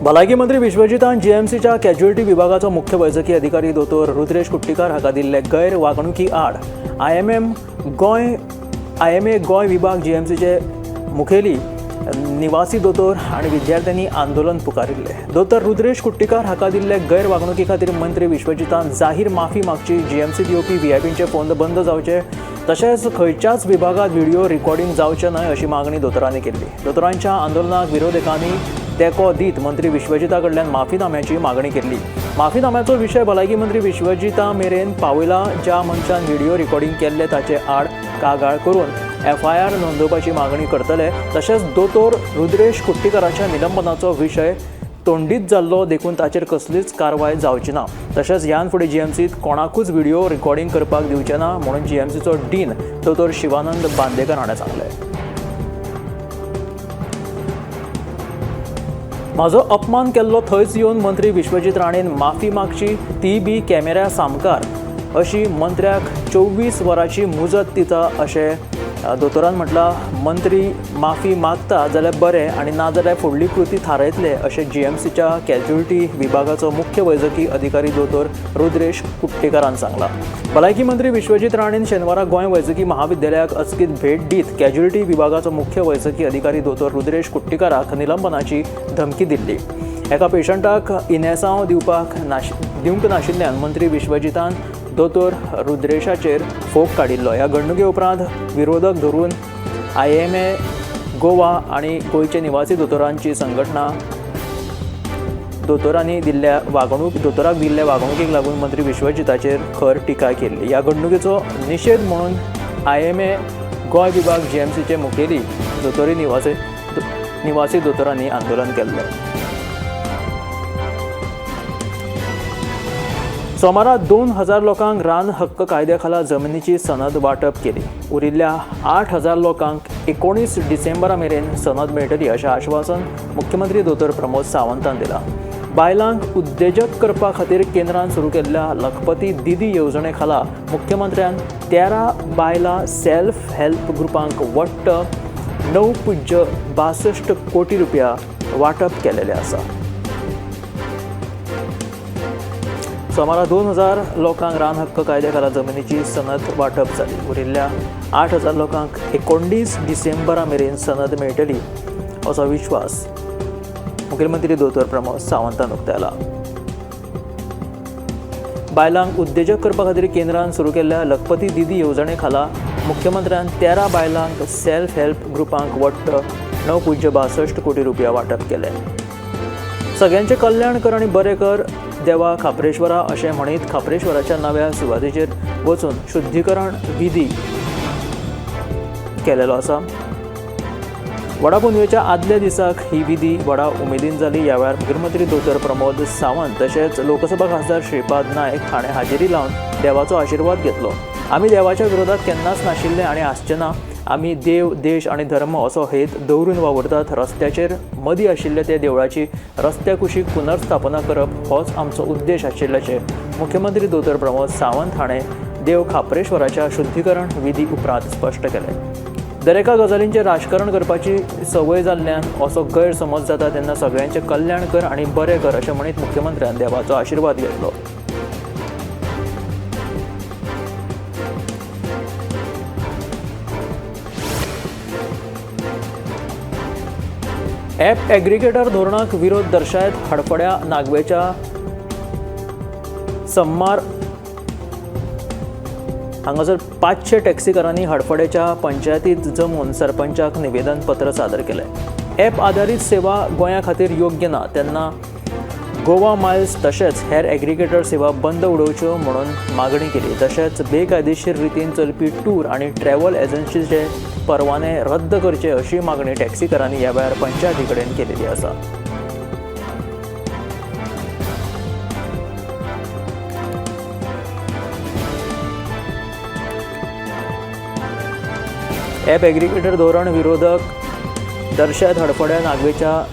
भलायकी मंत्री विश्वजितान जीएमसीच्या कॅज्युअल्टी विभागाचो मुख्य वैजकी अधिकारी दोतोर रुद्रेश कुट्टीकार हाका दिल्ले गैर वागणुकी आड आयएमए गोंय विभाग जीएमसीचे मुखेली निवासी दोतोर आनी विद्यार्थ्यांनी आंदोलन पुकारिल्ले। दोतोर रुद्रेश कुट्टीकार हाका दिल्ले गैर वागणुकी खातीर मंत्री विश्वजितान जाहीर माफी मागची, जीएमसीत येवपी व्हीआयपींचे फोन बंद जावचे, तशेंच खंयच्याच विभागात व्हिडिओ रिकॉर्डिंग जावचें न्हय अशी मागणी दोतोरांनी केल्ली। दोतोरांच्या आंदोलनाक विरोधकांनी तेंको दीत मंत्री विश्वजिता कडल्यान माफीनाम्याची मागणी केल्ली। माफीनाम्याचो विशय भलायकी मंत्री विश्वजिता मेरेन पावयला। ज्या मनशान व्हिडिओ रिकॉर्डिंग केल्ले ताचे आड कागाळ करून एफआयआर नोंदोवपाची मागणी करतले। तशेंच दोतोर रुद्रेश कुट्टीकाराच्या निलंबनाचो विशय तोंडीत जाल्लो देखून ताचेर कसलीच कारवाय जावची ना। तशेंच ह्यान फुडें जीएमसीत कोणाकूच व्हिडिओ रिकॉर्डिंग करपाक दिवचे ना म्हणून जीएमसीचो डीन दोतोर शिवानंद बांदेकर हाणें सांगलें। म्हाजो अपमान केल्लो थंयच येवन मंत्री विश्वजीत राणेन माफी मागची, ती बी कॅमेऱ्या सामकार अशी मंत्र्याक 24 वरांची मुजत दिता अशें दोतोरान म्हटलां। मंत्री माफी मागता जाल्यार बरें आनी ना जाल्यार फुडली कृती थारायतले अशें जीएमसीच्या कॅज्युअल्टी विभागाचो मुख्य वैजकी अधिकारी दोतोर रुद्रेश कुट्टेकारान सांगलां। भलायकी मंत्री विश्वजीत राणेन शेनवारा गोंय वैजकी महाविद्यालयाक अचकीत भेट दीत कॅज्युअल्टी विभागाचो मुख्य वैजकी अधिकारी दोतोर रुद्रेश कुट्टीकाराक निलंबनाची धमकी दिल्ली। एका पेशंटाक इनेसांव दिवंक नाशिल्ल्यान मंत्री विश्वजितान दोतोर रुद्रेशाचेर फोग काडिल्लो। ह्या घडणुके उपरांत विरोधक धरून आयएमए गोवा आनी गोंयचे निवासी दोतोरांची संघटना दोतोरांनी दिल्ल्या दोतोराक दिल्ल्या वागणुकीक लागून मंत्री विश्वजिताचेर खर टिका केल्ली। ह्या घडणुकेचो निशेध म्हणून आयएमए गोंय विभाग जीएमसीचे मुखेली दोतोरी निवासी दोतोरांनी आंदोलन केल्लें। सोमारा 2000 लोकांक रान हक्क कायद्या खाला जमिनीची सनद वांटप केली। उरिल्ल्या 8000 लोकांक 19 डिसेंबरा मेरेन सनद मेळटली अशें आश्वासन मुख्यमंत्री दोतोर प्रमोद सावंतान दिलां। बायलांक उद्देजक करपा खातीर केंद्रान सुरू केल्ल्या लखपती दिदी येवजणे खाला मुख्यमंत्र्यान 13 बायलां सेल्फ हेल्प ग्रुपांक वट्ट 9.62 कोटी रुपया वांटप केलेलें आसा। सोमारा 2000 लोकांक रान हक्क कायद्या खाला जमिनीची सनद वांटप जाली। उरिल्ल्या 8000 लोकांक 19 डिसेंबरा मेरेन सनद मेळटली असो विश्वास मुखेलमंत्री दोतोर प्रमोद सावंतान उक्तायला। बायलांक उद्देजक करपा खातीर केंद्रान सुरू केल्ल्या लखपती दिदी येवजणे खाला मुख्यमंत्र्यान 13 बायलांक सेल्फ हेल्प ग्रुपांक वट्ट 9.62 कोटी रुपया वांटप केले। सगळ्यांचें कल्याण कर आनी बरें कर देवा खाप्रेश्वरा अशें म्हणीत खाप्रेश्वराच्या नव्या सुवातेचेर वचून शुद्धीकरण विधी केलेलो आसा। वडा पुनवेच्या आदल्या दिसाक ही विधी व्हडा उमेदीन जाली। ह्या वेळार मुखेलमंत्री दोतोर प्रमोद सावंत तशेंच लोकसभा खासदार श्रीपाद नायक हाणें हाजेरी लावन देवाचो आशिर्वाद घेतलो। आमी देवाच्या विरोधात केन्नाच नाशिल्ले आनी आसचे ना। आमी देव, देश आनी धर्म असो हेत दवरून वावुरतात। रस्त्याचेर मदीं आशिल्ले ते देवळाची रस्त्या कुशीक पुनर्स्थापना करप होच आमचो उद्देश आशिल्ल्याचें मुख्यमंत्री दोतोर प्रमोद सावंत हाणें देव खाप्रेश्वराच्या शुद्धीकरण विधी उपरांत स्पश्ट केलें। दरेका गजालींचें राजकारण करपाची संवय जाल्ल्यान असो गैरसमज जाता तेन्ना सगळ्यांचें कल्याण कर आनी बरें कर अशें म्हणीत मुख्यमंत्र्यान देवाचो आशिर्वाद घेतलो। ॲप एग्रीगेटर धोरणाक विरोध दर्शायत हडफड्या नागवेच्या सम्मार हांगासर 500 टॅक्सीकारांनी हडफडेच्या पंचायतीत जमून सरपंचाक निवेदन पत्र सादर केलें। ॲप आदारीत सेवा गोंया खातीर योग्य ना तेन्ना गोवा मायल्स तशेंच हेर एग्रीगेटर सेवा बंद उडोवच्यो म्हणून मागणी केली। तशेंच बेकायदेशीर रितीन चलपी टूर आनी ट्रॅव्हल एजन्सीचे परवाने रद्द करचे अशी मागणी टॅक्सीकारांनी ह्या वेळार पंचायती कडेन केलेली आसा। ॲप एग्रीगेटर धोरण विरोधक दर्शायत हडफड्या नागवेच्या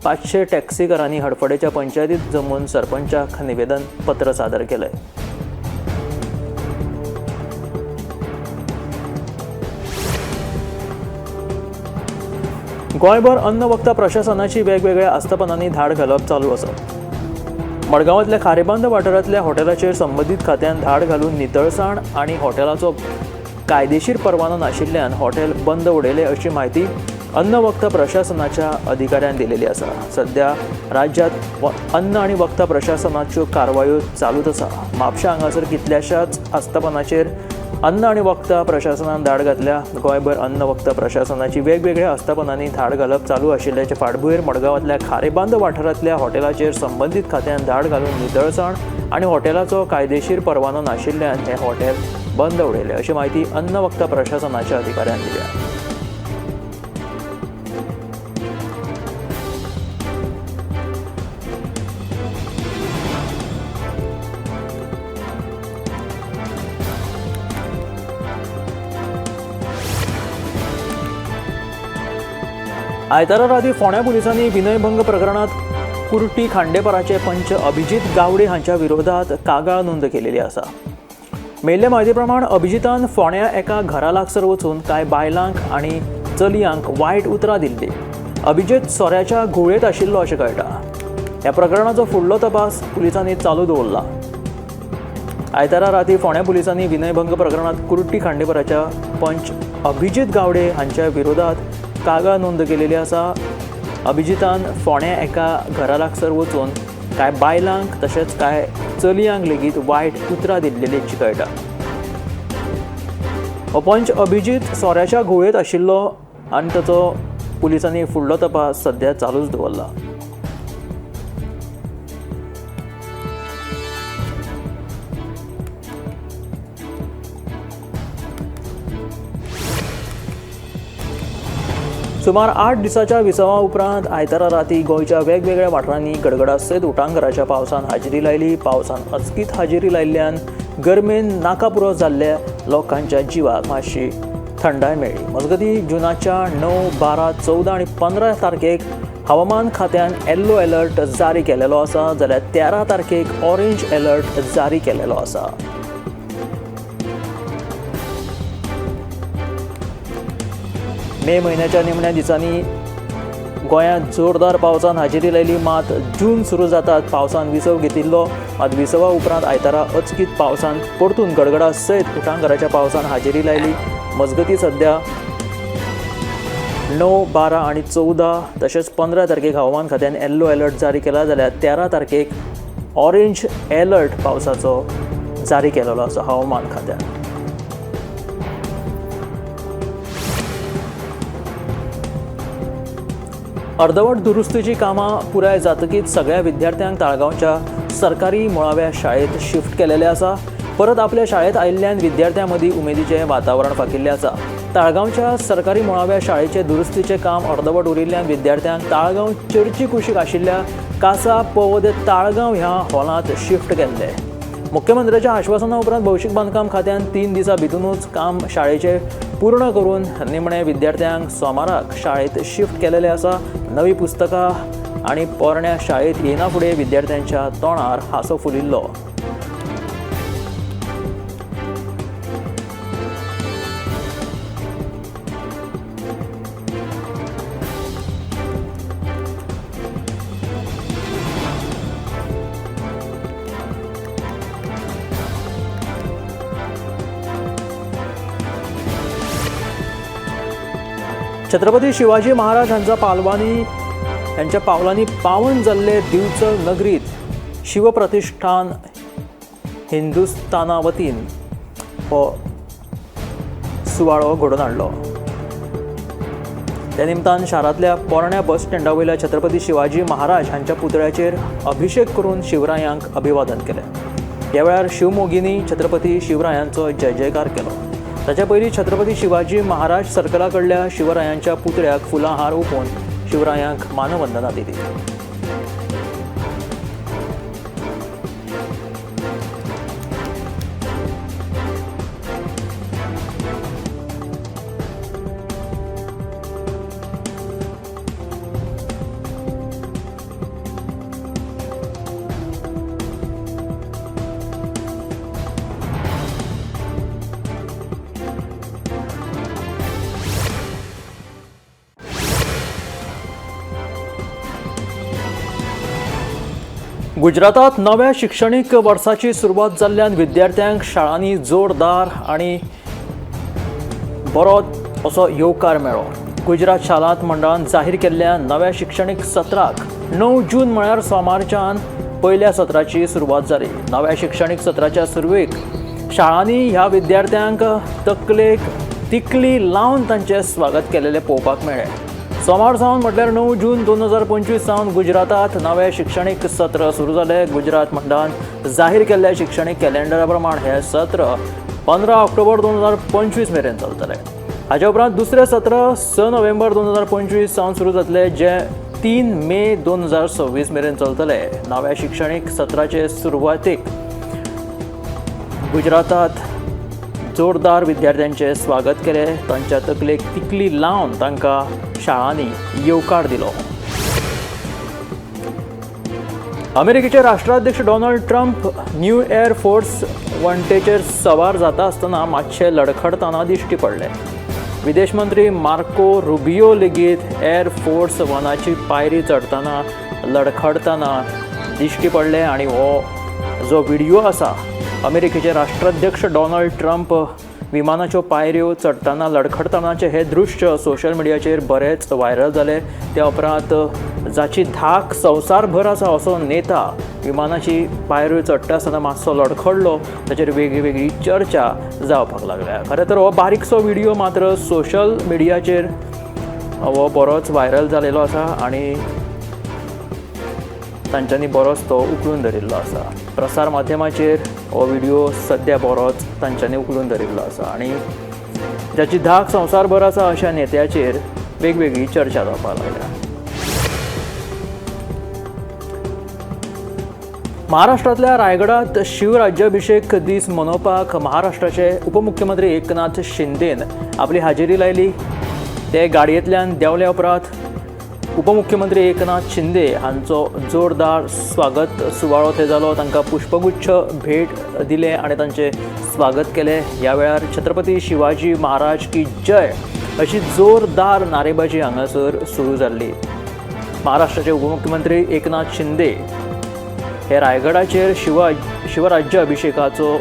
500 टॅक्सीकारांनी हडफडेच्या पंचायतीत जमून सरपंचाक निवेदन पत्र सादर केलें। गोंयभर अन्न वखदां प्रशासनाची वेगवेगळ्या आस्थापनांनी धाड घालप चालू आसा. मडगांवांतल्या खारेबांद वाठारांतल्या हॉटेलाचेर संबंदीत खात्यान धाड घालून नितळसाण आनी हॉटेलाचो कायदेशीर परवानो नाशिल्ल्यान हॉटेल बंद उडयलें अशी म्हायती अन्न वखदां प्रशासनाच्या अधिकाऱ्यान दिलेली आसा. सध्या राज्यांत अन्न आनी वखदां प्रशासनाच्यो कारवायो चालूच आसा. म्हापशा हांगासर कितल्याशाच आस्थापनाचेर अन्न आनी वखदां प्रशासनान धाड घातल्या. गोंयभर अन्न वखदां प्रशासनाची वेगवेगळ्या आस्थापनांनी धाड घालप चालू आशिल्ल्याचे फाटभुंयेर मडगांवांतल्या खारेबांद वाठारांतल्या हॉटेलाचेर संबंदीत खात्यान धाड घालून नितळसाण आनी हॉटेलाचो कायदेशीर परवानो नाशिल्ल्यान हें हॉटेल बंद उडयलें अशी म्हायती अन्न वखदां प्रशासनाच्या अधिकाऱ्यान दिल्या. आयतारा राती फोंड्या पुलिसांनी विनयभंग प्रकरणात कुर्टी खांडेपाराचे पंच अभिजीत गावडे हांच्या विरोधात कागाळ नोंद केलेली आसा. मेळिल्ले म्हायती प्रमाण अभिजितान फोंड्या एका घरा लागसर वचून कांय बायलांक आनी चलयांक वायट उतरां दिल्ली. अभिजीत सोऱ्याच्या घुंवळेंत आशिल्लो अशें कळटा. ह्या प्रकरणाचो फुडलो तपास पुलिसांनी चालू दवरला. आयतारा राती फोंड्या पुलिसांनी विनयभंग प्रकरणात कुर्टी खांडेपाराच्या पंच अभिजीत गावडे हांच्या विरोधात कागाळ नोंद केलेली आसा. अभिजितान फोंड्या एका घरा लागसर वचून कांय बायलांक तशेंच कांय चलयांक लेगीत वायट उतरां दिल्लेलीं कळटा. हो पंच अभिजीत सोऱ्याच्या घुंवळेंत आशिल्लो आनी ताचो पुलिसांनी फुडलो तपास सध्या चालूच दवरला. सुमार 8 दिसाच्या विसवा उपरांत आयतारा राती गोंयच्या वेगवेगळ्या वाठारांनी गडगडा सयत उटांगराच्या पावसान हाजेरी लायली. पावसान अचकीत हाजेरी लायिल्ल्यान गरमेन नाकापुरो जाल्ल्या लोकांच्या जिवाक मातशी थंडाय मेळ्ळी. मजगतीं जुनाच्या 9, 12, 14 आनी 15 तारखेक हवामान खात्यान येल्लो अलर्ट जारी केलेलो आसा, जाल्यार 13 तारखेक ऑरेंज अलर्ट जारी केलेलो आसा. मे म्हयन्याच्या निमण्या दिसांनी गोंयांत जोरदार पावसान हाजेरी लायली. मात जून सुरू जातात पावसान विसव घेतिल्लो. मात विसवा उपरांत आयतारा अचकीत पावसान परतून गडगडा सयत उटांगराच्या पावसान हाजेरी लायली. मजगतीं सध्या 9, 12 आनी 14 तशेंच 15 तारखेक हवामान खात्यान येल्लो अलर्ट जारी केला, जाल्यार 13 तारखेक ऑरेंज अलर्ट पावसाचो जारी केलेलो आसा हवामान खात्यान. अर्दवट दुरुस्तीची कामां पुराय जातकीच सगळ्या विद्यार्थ्यांक ताळगांवच्या सरकारी मुळाव्या शाळेत शिफ्ट केलेले आसा. परत आपल्या शाळेत आयिल्ल्यान विद्यार्थ्यां मदीं उमेदीचें वातावरण फाकिल्लें आसा. ताळगांवच्या सरकारी मुळाव्या शाळेचे दुरुस्तीचें काम अर्दवट उरिल्ल्यान विद्यार्थ्यांक ताळगांव चर्ची कुशीक आशिल्ल्या कासा पवद ताळगांव ह्या हॉलांत शिफ्ट केल्ले. मुख्यमंत्र्याच्या आश्वासना उपरांत भौशीक बांदकाम खात्यान 3 दिसां भितरूच काम शाळेचें पूर्ण करून निमणे विद्यार्थ्यांक सोमाराक शाळेत शिफ्ट केलेले आसा. नवी पुस्तकां आनी पोरण्या शाळेत येना फुडें विद्यार्थ्यांच्या तोंडार हांसो फुलिल्लो. छत्रपती शिवाजी महाराज हांच्या पावलांनी पावन जाल्ले दिवचल नगरीत शिवप्रतिष्ठान हिंदुस्ताना वतीन हो सुवाळो घडोवन हाडलो. त्या निमतान शारांतल्या पोरण्या बस स्टँडा वयल्या छत्रपती शिवाजी महाराज हांच्या पुतळ्याचेर अभिषेक करून शिवरायांक अभिवादन केलें. ह्या वेळार शिवमोगींनी छत्रपती शिवरायांचो जय जयकार केलो. ताच्या पयलीं छत्रपती शिवाजी महाराज सर्कला कडल्या शिवरायांच्या पुतळ्याक फुलां हार ओंपून शिवरायांक मानवंदना दिली. गुजरातात नव्या शिक्षणीक वर्साची सुरवात जाल्ल्यान विद्यार्थ्यांक शाळांनी जोरदार आनी बरो असो येवकार मेळ्ळो। गुजरात शालांत मंडळान जाहीर केल्ल्या नव्या शिक्षणीक सत्राक 9 जून म्हळ्यार सोमारच्यान पयल्या सत्राची सुरवात जाली। नव्या शिक्षणीक सत्राच्या सुरवेक शाळांनी ह्या विद्यार्थ्यांक तकलेक तिकली लावन तांचें स्वागत केलेलें पळोवपाक मेळ्ळें। सोमार सावन म्हटल्यार 9 जून 2025 सावन गुजरातात नवें शिक्षणीक सत्र सुरू जालें। गुजरात मंडळान जाहीर केल्ल्या शिक्षणीक कॅलेंडरा प्रमाण हें सत्र 15 ऑक्टोबर 2025 मेरेन चलतलें। हाचे उपरांत दुसरें सत्र 6 नोव्हेंबर 2025 सावन सुरू जातलें, जें 3 मे 2026 मेरेन चलतलें। नव्या शिक्षणीक सत्राचे सुरवातेक गुजरातात जोरदार विद्यार्थ्यांचें स्वागत केलें। तांच्या तकलेक तिकली लावन तांकां शाळांनी येवकार दिलो। अमेरिकेचे राष्ट्राध्यक्ष Donald Trump new Air Force वनटेचेर सवार जाता आसतना मातशे लडखडतना दिश्टी पडले। विदेश मंत्री मार्को रुबियो लेगीत एअर फोर्स वनाची पायरी चडटना लडखडतना दिश्टी पडले आनी हो जो व्हिडियो आसा अमेरिकेचे राष्ट्राध्यक्ष डोनाल्ड ट्रम्प विमानाच्यो पायऱ्यो चडटना लडखडतनाचें हें दृश्य सोशल मिडियाचेर बरेंच व्हायरल जालें। त्या उपरांत जाची धाक संवसारभर आसा असो नेता विमानाची पायऱ्यो चडटा आसतना मातसो लडखडलो, ताचेर वेगळी वेगळी चर्चा जावपाक लागल्या। खरें तर हो बारीकसो व्हिडियो मात्र सोशल मिडियाचेर हो बरोच व्हायरल जालेलो आसा आनी तांच्यांनी बरोच तो उखलून धरिल्लो आसा। प्रसार माध्यमाचेर हो व्हिडियो सद्या बरोच तांच्यांनी उखलून धरिल्लो आसा आनी जाची धाक संवसारभर आसा अशा नेत्याचेर वेगवेगळी चर्चा जावपाक लागल्या। महाराष्ट्रांतल्या रायगडात शिवराज्याभिषेक दीस मनोवपाक महाराष्ट्राचे उपमुख्यमंत्री एकनाथ शिंदेन आपली हाजेरी लायली। ते गाडयेंतल्यान देंवल्या उपरांत उपमुख्यमंत्री एकनाथ शिंदे हांचो जोरदार स्वागत सुवाळो थंय जालो। तांकां पुष्पगुच्छ भेट दिले आनी तांचें स्वागत केलें। ह्या वेळार छत्रपती शिवाजी महाराज की जय अशी जोरदार नारेबाजी हांगासर सुरू जाल्ली। महाराष्ट्राचे उपमुख्यमंत्री एकनाथ शिंदे हे रायगडाचेर शिवराज्य अभिषेकाचो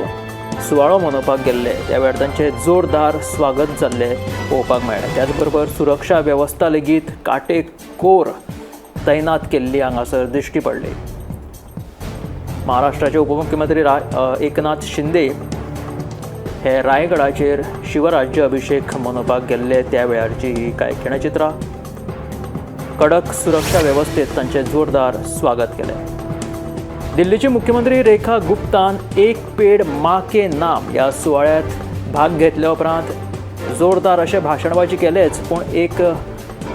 सुवाळो मनोवपाक गेल्ले। त्या वेळार तांचें जोरदार स्वागत जाल्लें पळोवपाक मेळ्ळें। त्याच बरोबर सुरक्षा वेवस्था लेगीत काटेकोर तैनात केल्ली हांगासर दिश्टी पडली। महाराष्ट्राचे उपमुख्यमंत्री एकनाथ शिंदे हे रायगडाचेर शिवराज्य अभिषेक मनोवपाक गेल्ले त्या वेळारची ही कांय खिणचित्रां। कडक सुरक्षा वेवस्थेत तांचें जोरदार स्वागत केलें। दिल्लीचे मुख्यमंत्री रेखा गुप्तान एक पेड माँ के नाम ह्या सुवाळ्यात भाग घेतल्या उपरांत जोरदार अशें भाशणबाजी केलेंच, पूण एक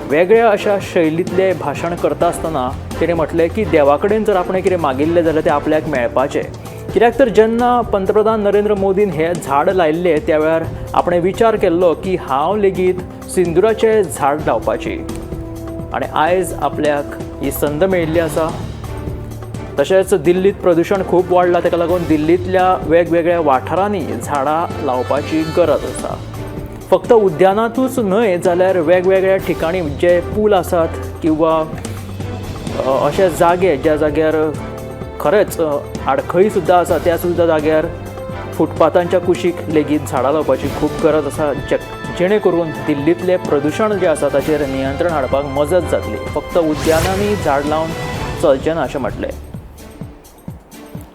वेगळ्या अशा शैलींतलें भाशण करता आसतना तिणें म्हटलें की देवा कडेन जर आपणें कितें मागिल्लें जाल्यार तें आपल्याक मेळपाचें। कित्याक तर जेन्ना पंतप्रधान नरेंद्र मोदीन हें झाड लायिल्लें त्या वेळार आपणें विचार केल्लो की हांव लेगीत सिंदुराचें झाड लावपाची आनी आयज आपल्याक ही संद मेळिल्ली आसा। तशेंच दिल्लीत प्रदूशण खूब वाडलां, ताका लागून दिल्लींतल्या वेगवेगळ्या वाठारांनी झाडां लावपाची गरज आसा। फक्त उद्यानांतूच न्हय जाल्यार वेगवेगळ्या ठिकाणी जे पूल आसात किंवा अशे जागे ज्या जाग्यार खरेंच आडखळी सुद्दां आसा त्या सुद्दां जाग्यार फुटपाथांच्या कुशीक लेगीत झाडां लावपाची खूब गरज आसा, जेणे करून दिल्लींतलें प्रदूशण जें आसा ताचेर नियंत्रण हाडपाक मजत जातली। फक्त उद्यानांनी झाड लावन चलचें ना अशें म्हटलें।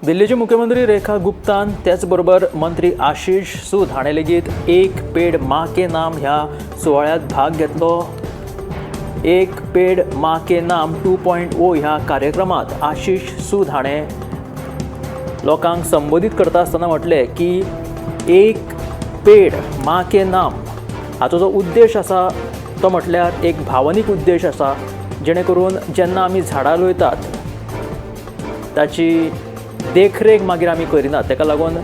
दिल्लीचे मुख्यमंत्री रेखा गुप्तान त्याचबरोबर मंत्री आशिष सूद हाणें लेगीत एक पेड माँ के नाम ह्या सुवाळ्यांत भाग घेतलो। एक पेड माँ के नाम 2.0 ह्या कार्यक्रमात आशिष सूद हाणें लोकांक संबोधीत करता आसतना म्हटलें की एक पेड माँ के नाम हाचो जो उद्देश आसा तो म्हटल्यार एक भावनीक उद्देश आसा, जेणे करून जेन्ना आमी झाडां रोयतात ताची देखरेख मागीर आमी करिनात, ताका लागून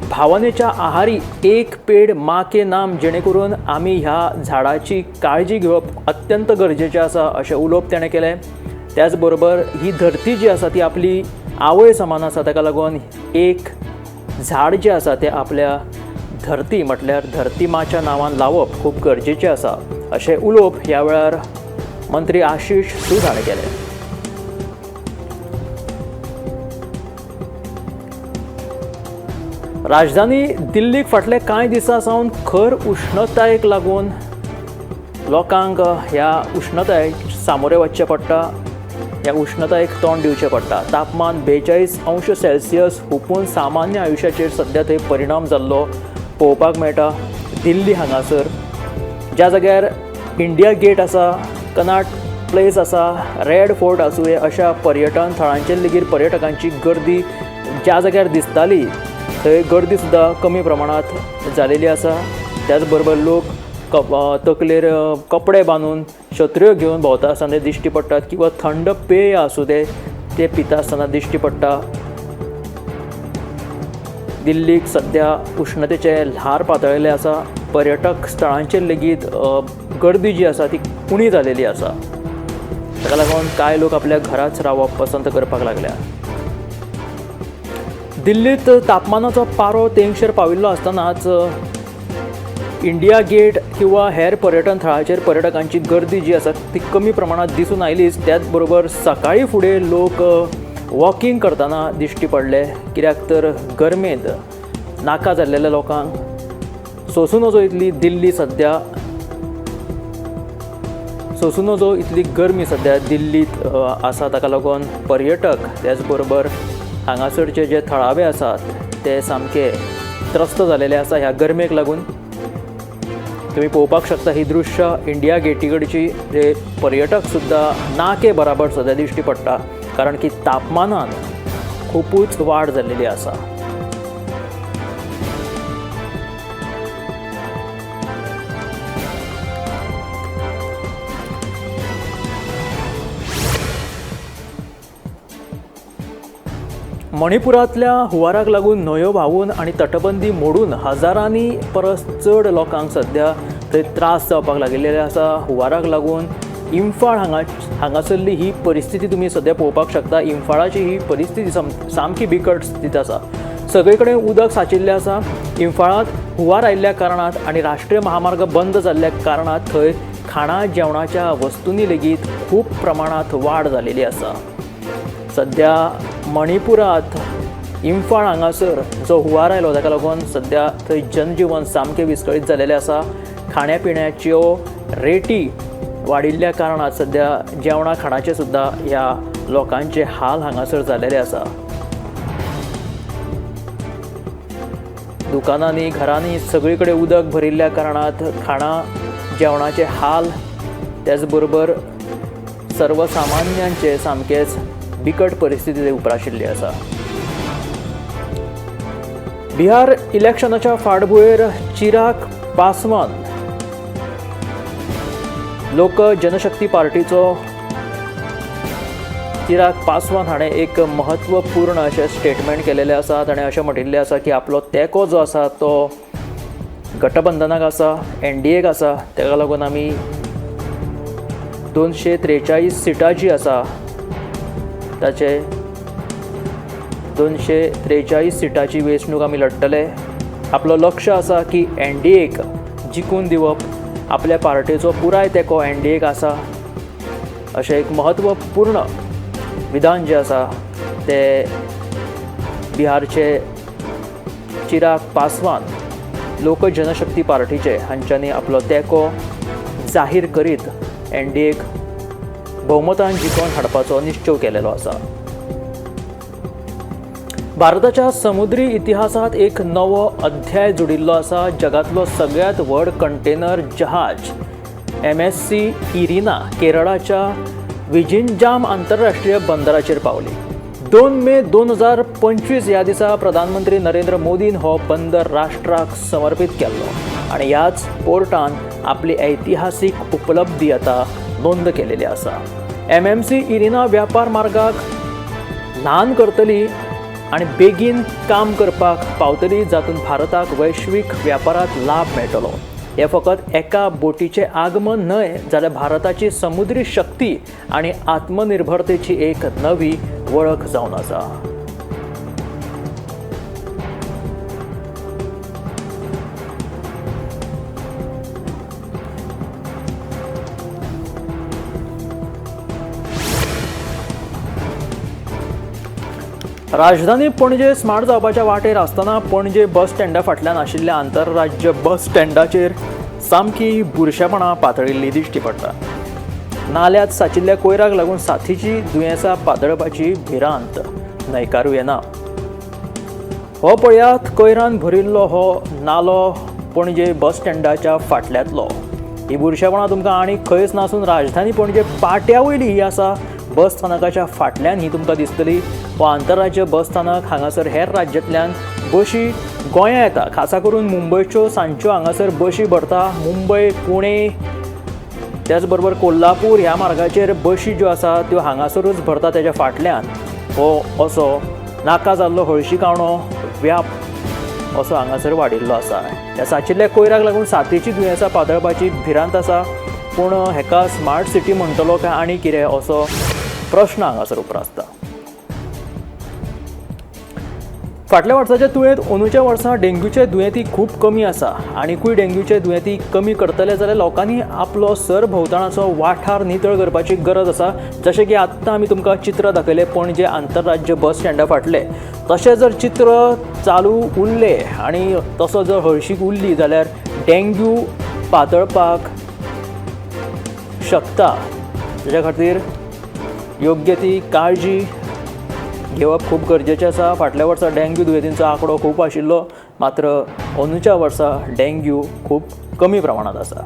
भावनेच्या आहारी एक पेड माँ के नाम जेणे करून आमी ह्या झाडाची काळजी घेवप अत्यंत गरजेचें आसा अशें उलोवप ताणें केलें। त्याच बरोबर ही धरती जी आसा ती आपली आवय समान आसा, ताका लागून एक झाड जें आसा तें आपल्या धरती म्हटल्यार धरती माँच्या नांवान लावप खूब गरजेचें आसा अशें उलोवप ह्या वेळार मंत्री आशिष सूद हाणें केलें। राजधानी दिल्लीक फाटले कांय दिसां सावन खर उश्णतायेक लागून लोकांक ह्या उश्णतायेक सामोरे वचचें पडटा, ह्या उश्णतायेक तोंड दिवचें पडटा। तापमान 42 अंश सेल्सियस हुपून सामान्य आयुश्याचेर सद्या थंय परिणाम जाल्लो पळोवपाक मेळटा। दिल्ली हांगासर ज्या जाग्यार इंडिया गेट आसा, कनाट प्लेस आसा, रेड फोर्ट आसूं, अशा पर्यटन थळांचेर लेगीत पर्यटकांची गर्दी ज्या जाग्यार दिसताली थंय गर्दी सुद्दां कमी प्रमाणांत जालेली आसा। त्याच बरोबर लोक तकलेर कपडे बांदून छत्र्यो घेवन भोंवता आसतना ते दिश्टी पडटात किंवा थंड पेय आसूं ते पिता आसतना दिश्टी पडटा। दिल्लीक सद्या उश्णतेचें ल्हार पातळिल्लें आसा। पर्यटक स्थळांचेर लेगीत गर्दी जी आसा ती उणी जालेली आसा। ताका लागून कांय लोक आपल्या घराच रावप पसंत करपाक लागल्या। दिल्लींत तापमानाचो पारो तेंगशेर पाविल्लो आसतनाच इंडिया गेट किंवा हेर पर्यटन थळाचेर पर्यटकांची गर्दी जी आसा ती कमी प्रमाणांत दिसून आयलीच। त्याच बरोबर सकाळीं फुडें लोक वॉकिंग करतना दिश्टी पडले, कित्याक तर गरमेंत नाका जाल्लेल्या लोकांक सोसूं नजो इतली दिल्ली सद्या, सोसूं नजो इतली गरमी सद्या दिल्लींत आसा। ताका लागून पर्यटक त्याच बरोबर हांगासरचे जे थळावे आसात ते सामके त्रस्त जालेले आसा ह्या गरमेक लागून। तुमी पळोवपाक शकता ही दृश्य इंडिया गेटी कडची, जे पर्यटक सुद्दां नाके बराबर सद्या दिश्टी पडटा, कारण की तापमानान खुबूच वाड जाल्लेली आसा। मणिपुरांतल्या हुंवाराक लागून न्हंयो व्हांवून आनी तटबंदी मोडून हजारांनी परस चड लोकांक सद्या थंय त्रास जावपाक लागिल्ले आसा। हुंवाराक लागून इम्फाळ हांगासरली ही परिस्थिती तुमी सद्या पळोवपाक शकता। इम्फाळाची ही परिस्थिती सामकी बिकट स्थिती आसा। सगळे कडेन उदक सांचिल्लें आसा। इम्फाळांत हुंवार आयिल्ल्या कारणान आनी राष्ट्रीय महामार्ग बंद जाल्ल्या कारणान थंय खाणा जेवणाच्या वस्तूंनी लेगीत खूब प्रमाणांत वाड जालेली आसा। सद्या मणिपुरांत इम्फाळ हांगासर जो हुंवार आयलो ताका लागून सद्या थंय जनजीवन सामकें विस्कळीत जालेलें आसा। खाण्यापिण्याच्यो रेटी वाडिल्ल्या कारणान सद्या जेवणा खाणाचे सुद्दां ह्या लोकांचे हाल हांगासर जालेले आसा। दुकानांनी घरांनी सगळे कडेन उदक भरिल्ल्या कारणान खाणा जेवणाचे हाल त्याच बरोबर सर्वसामान्यांचे सामकेच बिकट परिस्थिती उप्राशिल्ली आसा। बिहार इलेक्शनाच्या फाटभुंयेर चिराग पासवान लोक जनशक्ती पार्टीचो चिराग पासवान हाणें एक महत्वपूर्ण अशें स्टेटमेंट केलेलें आसा। ताणें अशें म्हणिल्लें आसा की आपलो तेंको जो आसा तो गठबंधनाक आसा, एनडीएक आसा। ताका लागून आमी 243 सिटां जी आसा ताचे 243 सिटांची वेंचणूक आमी लढटले। आपलो लक्ष आसा की एनडीएक जिखून दिवप, आपल्या पार्टेचो पुराय तेंको एनडीएक आसा अशें एक महत्वपूर्ण विधान जें आसा तें बिहारचे चिराग पासवान लोक जनशक्ती पार्टीचे हांच्यांनी आपलो तेंको जाहीर करीत एनडीएक भोवमतान जिखून हाडपाचो निश्चय केलेलो आसा। भारताच्या समुद्री इतिहासांत एक नवो अध्याय जुडिल्लो आसा। जगांतलो सगळ्यांत व्हड कंटेनर जहाज MSC Irina केरळाच्या विजिंजाम आंतरराष्ट्रीय बंदराचेर पावली। 2 मे 2025 ह्या दिसा प्रधानमंत्री नरेंद्र मोदीन हो बंदर राष्ट्राक समर्पीत केल्लो आनी ह्याच पोर्टान आपली ऐतिहासीक उपलब्धी आतां नोंद केलेली आसा। MMC Irina व्यापार मार्गाक ल्हान करतली आनी बेगीन काम करपाक पावतली, जातूंत भारताक वैश्वीक व्यापारांत लाभ मेळटलो। हें फकत एका बोटीचें आगमन न्हय जाल्यार भारताची समुद्री शक्ती आनी आत्मनिर्भरतेची एक नवी वळख जावन आसा। राजधानी पणजे स्मार्ट जावपाच्या वाटेर आसतना पणजे बस स्टँडा फाटल्यान आशिल्ल्या आंतरराज्य बस स्टँडाचेर सामकी बुरशेपणां पातळिल्ली दिश्टी पडटा. नाल्यात साचिल्ल्या कोयराक लागून साथीची दुयेंसां पातळपाची भिरांत न्हयकारूं येना. हो पळयात कोयरान भरिल्लो हो नालो पणजे बस स्टँडाच्या फाटल्यांतलो. ही बुरशेपणां तुमकां आनी खंयच नासून राजधानी पणजे पाट्या वयली ही आसा. बस स्थानकाच्या फाटल्यान ही तुमकां दिसतली. हो आंतरराज्य बस स्थानक हांगासर हेर राज्यांतल्यान बशी गोंया येता, खासा करून मुंबयच्यो सांजच्यो हांगासर बशी भरता. मुंबय, पुणे, त्याचबरोबर कोल्हापूर ह्या मार्गाचेर बशी ज्यो आसा त्यो हांगासरूच भरता. तेज्या फाटल्यान हो असो नाका जाल्लो हळशिकावणो व्याप असो हांगासर वाडिल्लो आसा. ह्या साचिल्ल्या कोयराक लागून साथीची दुयेंसां पातळपाची भिरांत आसा, पूण हेका स्मार्ट सिटी म्हणटलो काय आनी कितें असो प्रश्न हांगासर उप्रासता. फाटल्या वर्साच्या तुळेंत अंदूच्या वर्सा डेंग्यूचे दुयेंती खूब कमी आसा. आनिकूय डेंग्यूचे दुयेंती कमी करतले जाल्यार लोकांनी आपलो सरभोंवतणाचो वाठार नितळ करपाची गरज आसा. जशें की आत्तां आमी तुमकां चित्र दाखयलें पणजे आंतरराज्य बस स्टँडा फाटलें, तशें जर चित्र चालू उरलें आनी तसो जर हळशीक उरली जाल्यार डेंग्यू पातळपाक शकता. तेज्या खातीर योग्य ती काळजी घेवप खूब गरजेचें आसा. फाटल्या वर्सा डेंग्यू दुयेंतींचो आंकडो खूब आशिल्लो, मात्र अंदूच्या वर्सा डेंग्यू खूब कमी प्रमाणांत आसा.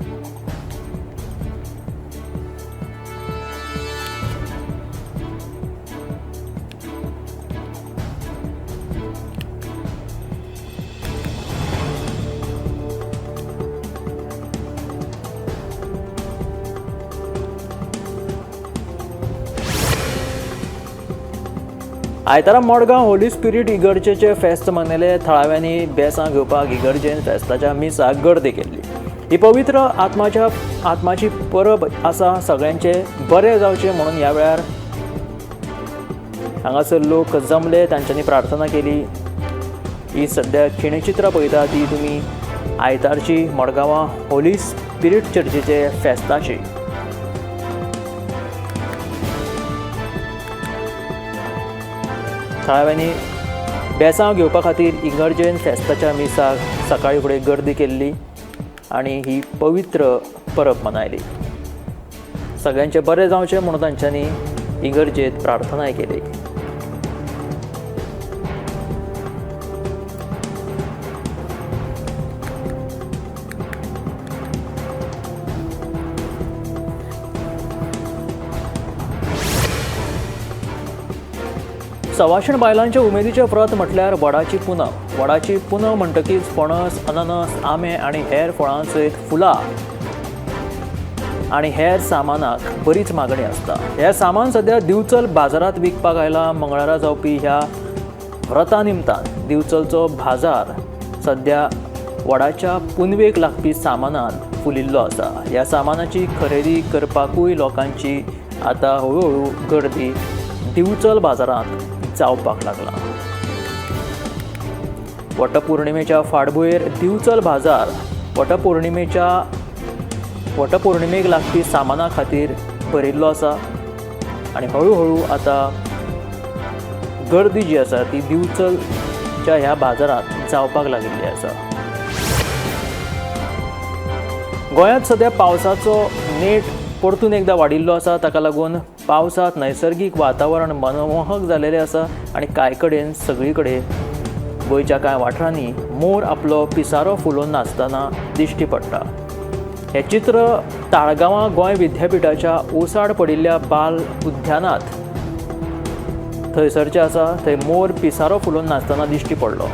आयतारा मडगांव होली स्पिरीट इगर्जेचे फेस्त मनयले. थळाव्यांनी बेसां घेवपाक इगर्जेन फेस्ताच्या मिसाक गर्दी केल्ली. ही पवित्र आत्माची परब आसा. सगळ्यांचे बरें जावचें म्हणून ह्या वेळार हांगासर लोक जमले, तांच्यांनी प्रार्थना केली. ही सद्या खिणचित्रां पळयता ती तुमी आयतारची मडगांवां होली स्पिरीट चर्चीचे फेस्ताची. थळाव्यांनी बेसांव घेवपा खातीर इगर्जेन फेस्ताच्या मिसाक सकाळी फुडें गर्दी केल्ली आनी ही पवित्र परब मनयली. सगळ्यांचें बरें जावचें म्हणून तांच्यांनी इगर्जेंत प्रार्थनाय केली. सवाशीण बायलांचे उमेदीचें व्रत म्हटल्यार वडाची पुनव. वडाची पुनव म्हणटकीच फणस, अननस, आंबे आनी हेर फळां सयत फुलां आनी हेर सामानाक बरीच मागणी आसता. हें सामान सद्या दिवचल बाजारांत विकपाक आयलां. मंगळारा जावपी ह्या व्रता निमतान दिवचलचो बाजार सद्या वडाच्या पुनवेक लागपी सामानान फुलिल्लो आसा. ह्या सामानाची खरेदी करपाकूय लोकांची आतां हळुहळू गर्दी दिवचल बाजारांत जावपाक लागला. वटपौर्णिमेच्या फाटभुंयेर दिवचल बाजार वटपौर्णिमेक लागपी सामाना खातीर भरिल्लो आसा आनी हळुहळू आतां गर्दी जी आसा ती दिवचलच्या ह्या बाजारांत जावपाक लागिल्ली आसा. गोंयांत सद्या पावसाचो नेट परतून एकदां वाडिल्लो आसा. ताका लागून पावसांत नैसर्गीक वातावरण मनमोहक जालेलें आसा आनी कांय कडेन सगळी कडेन गोंयच्या कांय वाठारांनी मोर आपलो पिसारो फुलोवन नाचतना दिश्टी पडटा. हें चित्र ताळगांवां गोंय विद्यापिठाच्या ओसाड पडिल्ल्या बाल उद्यानांत थंयसरचें आसा. थंय मोर पिसारो फुलोवन नाचतना दिश्टी पडलो.